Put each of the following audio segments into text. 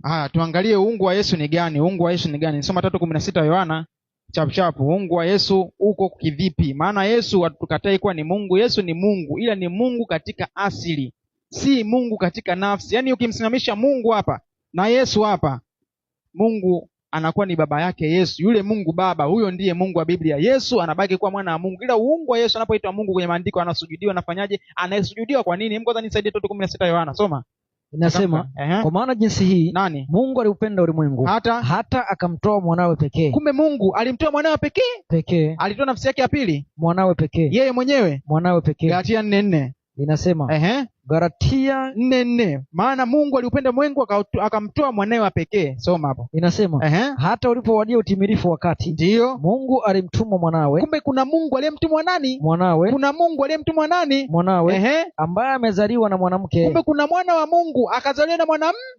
Haya, tuangalie uungu wa Yesu ni gani? Uungu wa Yesu ni gani? Soma 3:16 Yohana chap chap. Uungu wa Yesu uko kivipi? Maana Yesu hatukatai kuwa ni Mungu. Yesu ni Mungu, ila ni Mungu katika asili, si Mungu katika nafsi. Yaani ukimsimamisha Mungu hapa na Yesu hapa, Mungu anakuwa ni baba yake Yesu. Yule Mungu Baba, huyo ndiye Mungu wa Biblia. Yesu anabaki kuwa mwana wa Mungu, ila uungu wa Yesu anapoitwa Mungu kwenye maandiko anasujudiwa, anafanyaje? Anayesujudiwa kwa nini? Kwanza nisaidie 3:16 Yohana, soma. Inasema, kwa maana jinsi hii Nani? Mungu aliupenda ulimwengu Hata akamtoa mwanawe pekee. Kumbe Mungu alimtoa mwanawe pekee? Pekee. Alitoa nafsi yake ya pili? Mwanawe pekee. Yeye mwenyewe? Mwanawe pekee. Galatia 4:4. Inasema, Galatia 4:4. Maana Mungu aliupenda ulimwengu akamtoa mwanawe wa pekee. Soma hapo. Inasema, hata ulipowadia utimilifu wakati, Ndio. Mungu alimtuma mwanawe. Kumbe kuna Mungu aliyemtuma nani? Mwanawe. Kuna Mungu aliyemtuma nani? Mwanawe. Ambaye amezaliwa na mwanamke. Kumbe kuna mwana wa Mungu akazaliwa na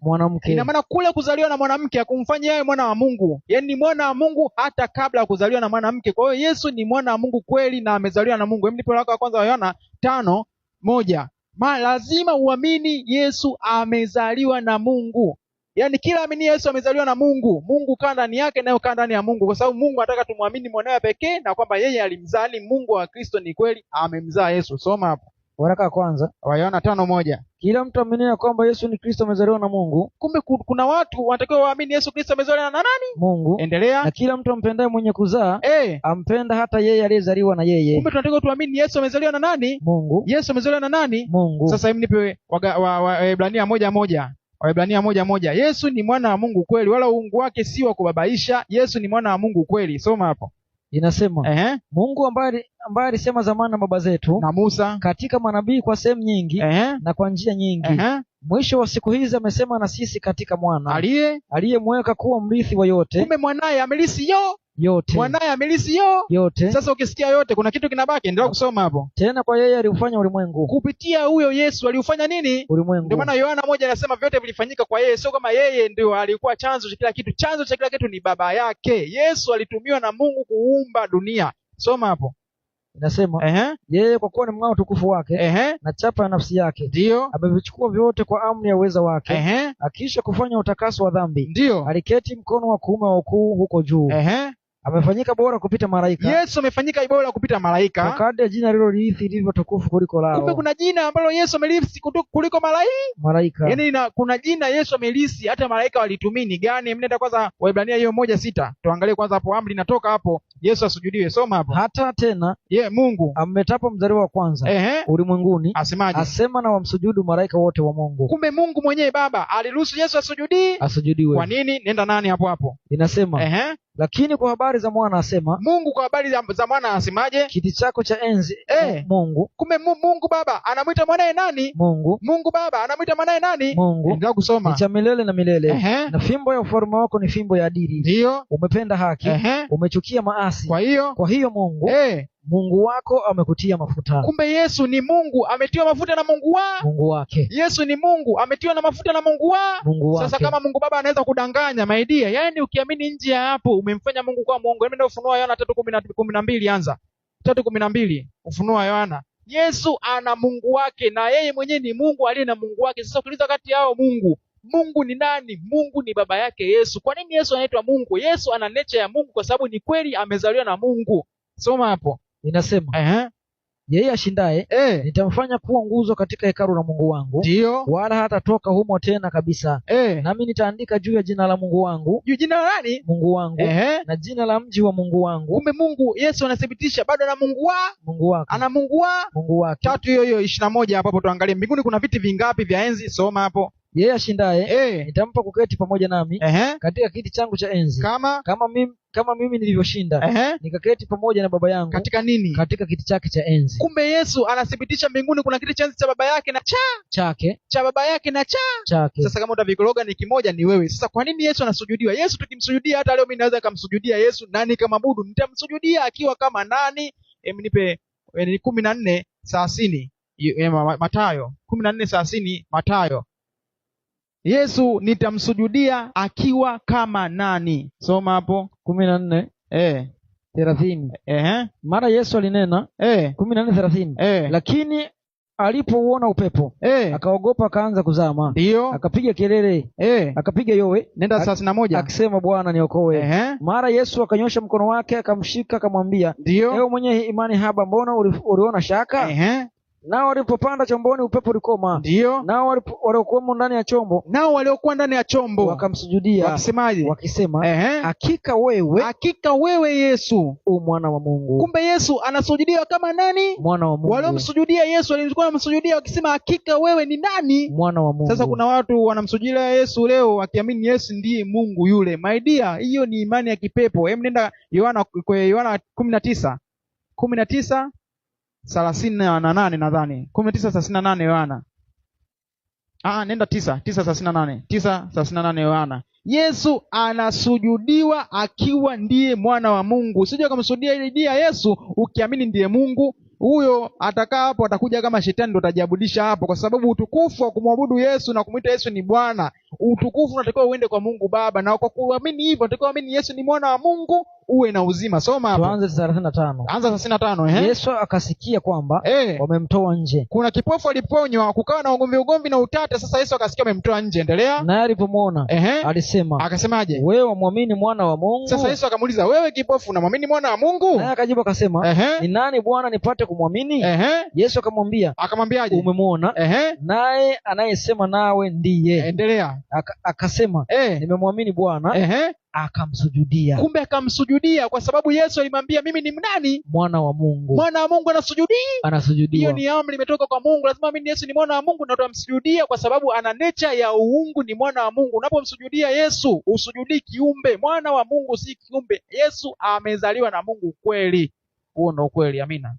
mwanamke. Ina maana kule kuzaliwa na mwanamke hakumfanya yeye mwana wa Mungu. Yaani ni mwana wa Mungu hata kabla ya kuzaliwa na mwanamke. Kwa hiyo Yesu ni mwana wa Mungu kweli na amezaliwa na Mungu. Hebu nipe waraka wa kwanza wa Yohana 5:1. Ma lazima uamini Yesu amezaliwa na Mungu. Yaani kila amini Yesu amezaliwa na Mungu. Mungu kaa ndani yake naye kaa ndani ya Mungu, kwa sababu Mungu anataka tumwamini mwanawe pekee na kwamba yeye alimzali. Mungu wa Kristo ni kweli amemzaa Yesu. Soma hapo. Waraka wa kwanza wa Yohana 5:1. Kila mtu aminiye kwamba Yesu ni Kristo amezaliwa na Mungu. Kumbe kuna watu wanatakiwa waamini Yesu Kristo amezaliwa na nani? Mungu. Endelea. Na kila mtu ampendaye mwenye kuzaa, ampenda hata yeye aliyezaliwa na yeye. Kumbe tunatakiwa tuamini Yesu amezaliwa na nani? Mungu. Yesu amezaliwa na nani? Mungu. Sasa hebu nipe Waebrania 1:1. Waebrania 1:1. Yesu ni mwana wa Mungu kweli, wala uungu wake si wa kubabaisha. Yesu ni mwana wa Mungu kweli. Soma hapo. Inasema, Mungu ambaye alisema zamani na baba zetu na Musa katika manabii kwa sehemu nyingi na kwa njia nyingi, mwisho wa siku hizi amesema na sisi katika mwana aliyemweka kuwa mrithi wa yote. Kumbe mwanaye amerithi yote. Mwanaye amerithi yote. Sasa ukisikia yote kuna kitu kinabaki. Endelea kusoma hapo. Tena kwa yeye aliufanya ulimwengu. Kupitia huyo Yesu aliufanya nini? Ulimwengu. Ndio maana Yohana 1 anasema vyote vilifanyika kwa yeye, sio kama yeye ndio alikuwa chanzo cha kila kitu. Chanzo cha kila kitu ni baba yake. Yesu alitumiwa na Mungu kuumba dunia. Soma hapo. Inasema, yeye kwa kuwa ni mng'ao utukufu wake, na chapa ya nafsi yake, Ndio. amevichukua vyote kwa amri ya uweza wake, akiisha kufanya utakaso wa dhambi, Ndio. aliketi mkono wa kuume wa ukuu huko juu. Amefanyika bora kupita malaika. Yesu amefanyika bora kupita malaika. Kwa kadri ya jina alilolirithi lilivyo tukufu kuliko lao. Kumbe kuna jina ambalo Yesu amelirithi kuliko malaika. Yaani kuna jina Yesu amelirithi hata malaika walitumii. Ni gani? Mnenda kwanza Waebrania hiyo 1:6. Tuangalie kwanza hapo amri inatoka hapo. Yesu asujudiwe. Soma hapo. Hata tena Mungu ametapo mzaliwa wa kwanza ulimwenguni, asemaje? Asema na wamsujudu malaika wote wa Mungu. Kumbe Mungu mwenyewe Baba aliruhusu Yesu asujudie. Asujudiwe. Kwa nini? Nenda nani hapo hapo. Inasema, lakini kwa habari za mwana asema. Mungu kwa habari za mwana asemaje? Kiti chako cha enzi Mungu. Kumbe Mungu Baba anamuita mwanae nani? Mungu. Mungu Baba anamuita mwanae nani? Mungu. Endelea kusoma. Ni cha milele na milele. Na fimbo ya ufalme wako ni fimbo ya adili. Ndio. Umependa haki, umechukia maasi. Kwa hiyo, kwa hiyo Mungu, Mungu wako amekutia mafuta. Kumbe Yesu ni Mungu ametiwa mafuta na Mungu wa Mungu wake. Yesu ni Mungu ametiwa na mafuta na Mungu wa Mungu wake. Sasa kama Mungu Baba anaweza kudanganya, my dear, yaani ukiamini nje ya hapo umemfanya Mungu kuwa muongo. Hebu ndio Ufunuo Yohana 3:12 anza. 3:12 Ufunuo Yohana. Yesu ana Mungu wake na yeye mwenyewe ni Mungu aliye na Mungu wake. Sasa ukiuliza kati yao Mungu ni nani? Mungu ni baba yake Yesu. Kwa nini Yesu anaitwa Mungu? Yesu ana nature ya Mungu kwa sababu ni kweli amezaliwa na Mungu. Soma hapo. Inasema, yeye ashindaye, nitamfanya kuwa nguzo katika hekalu la Mungu wangu, Ndio. wala hatatoka humo tena kabisa. Nami nitaandika juu ya jina la Mungu wangu, Juu jina la nani? Mungu wangu, na jina la mji wa Mungu wangu. Kumbe Mungu Yesu anathibitisha bado ana Mungu wa Mungu wake. Ana Mungu wa Mungu wake. 3 hiyo hiyo 21 hapo hapo tuangalie. Mbinguni kuna viti vingapi vya enzi? Soma hapo. Yeye ashindaye, nitampa kuketi pamoja nami katika kiti changu cha enzi, kama mimi nilivyoshinda, nikaketi pamoja na Baba yangu katika nini? Katika kiti chake cha enzi. Kumbe Yesu anathibitisha mbinguni kuna kiti cha enzi cha baba yake na cha chake, cha baba yake na cha chake. Sasa kama utavikoroga ni kimoja ni wewe. Sasa kwa nini Yesu anasujudiwa? Yesu tukimsujudia, hata leo mimi naweza nikamsujudia Yesu na nikamwabudu, nitamsujudia akiwa kama nani? Nipe ni 14:30 Mathayo 14:30 Mathayo. Yesu nitamsujudia akiwa kama nani? Soma hapo. 14 30. Mara Yesu alinena 14:30. Lakini Alipouona upepo akaogopa, akaanza kuzama. Ndio. Akapiga kelele, akapiga yowe. Nenda 31. Akisema, Bwana niokoe. Mara Yesu akanyosha mkono wake akamshika, akamwambia, Ndio. ewe mwenye imani haba, mbona uliona shaka? Nao walipopanda chomboni upepo ulikoma. Ndio. Nao waliokuwamo ndani ya chombo, Nao waliokuwa ndani ya chombo wakamsujudia, wakisemaje? Wakisema, hakika wewe, Hakika wewe Yesu u mwana wa Mungu. Kumbe Yesu anasujudiwa kama nani? Mwana wa Mungu. Waliomsujudia Yesu walikuwa wanamsujudia wakisema hakika wewe ni nani? Mwana wa Mungu. Sasa kuna watu wanamsujudia Yesu leo wakiamini Yesu ndiye Mungu yule. My dear, hiyo ni imani ya kipepo. Hem, nenda Yohana, kwa Yohana 19. 19:38 nadhani. 19:38 Yohana. Nenda 9, 9:38. 9:38 Yohana. Yesu anasujudiwa akiwa ndiye mwana wa Mungu. Usije ukamsujudia ile dia Yesu ukiamini ndiye Mungu. Huyo atakaa hapo, atakuja kama shetani ndo atajiabudisha hapo, kwa sababu utukufu wa kumwabudu Yesu na kumwita Yesu ni Bwana, utukufu unatakiwa uende kwa Mungu Baba, na kwa kuamini hivyo unatakiwa uamini Yesu ni mwana wa Mungu, uwe na uzima. Soma hapo. Tuanze 35. Anza 35, Yesu akasikia kwamba wamemtoa nje. Kuna kipofu aliponywa, kukawa na ugomvi na utata. Sasa Yesu akasikia wamemtoa nje. Endelea. Naye alipomwona alisema, Akasemaje? Wewe wamwamini mwana wa Mungu? Sasa Yesu akamuuliza, wewe kipofu unamwamini mwana wa Mungu? Naye akajibu akasema, ni nani Bwana nipate kumwamini? Yesu akamwambia, Akamwambiaje? Umemwona, naye anayesema nawe ndiye. Endelea. Akasema, nimemwamini Bwana. Akamsujudia. Kumbe akamsujudia kwa sababu Yesu alimwambia mimi ni nani? Mwana wa Mungu. Mwana wa Mungu anasujudia? Anasujudiwa. Hiyo ni amri imetoka kwa Mungu. Lazima amini Yesu ni mwana wa Mungu na utamsujudia kwa sababu ana nature ya uungu, ni mwana wa Mungu. Unapomsujudia Yesu, usujudii kiumbe. Mwana wa Mungu si kiumbe. Yesu amezaliwa na Mungu kweli. Huo ndio ukweli. Amina.